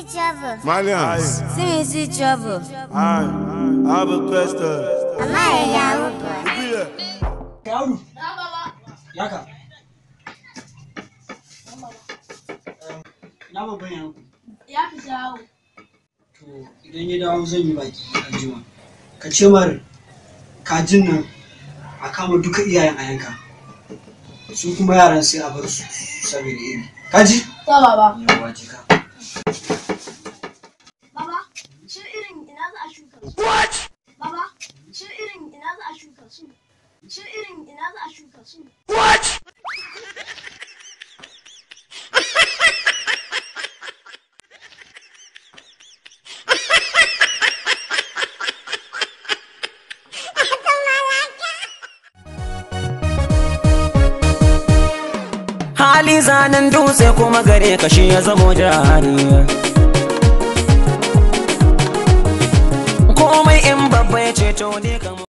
see trouble. Malians. See me see trouble. I have a question. Am I a yahoo boy? Audu. Yaka. Na babban yanku. Ya fita yawo. To idan ya dawo zan yi baki anjima. Ka ce mar kajin nan a kama duka iyayen a yanka. Su kuma yaran sai a bar su saboda iri. Kaji? Ta baba. Yawwa jika. Baba, shi irin ina za a shuka su? What? Baba, shi irin ina za a shuka su? Shi irin ina za a shuka su? What? Hali zanen dutse kuma gare ka shi ya zamo jari. Komai in babba ya ce to ne kamar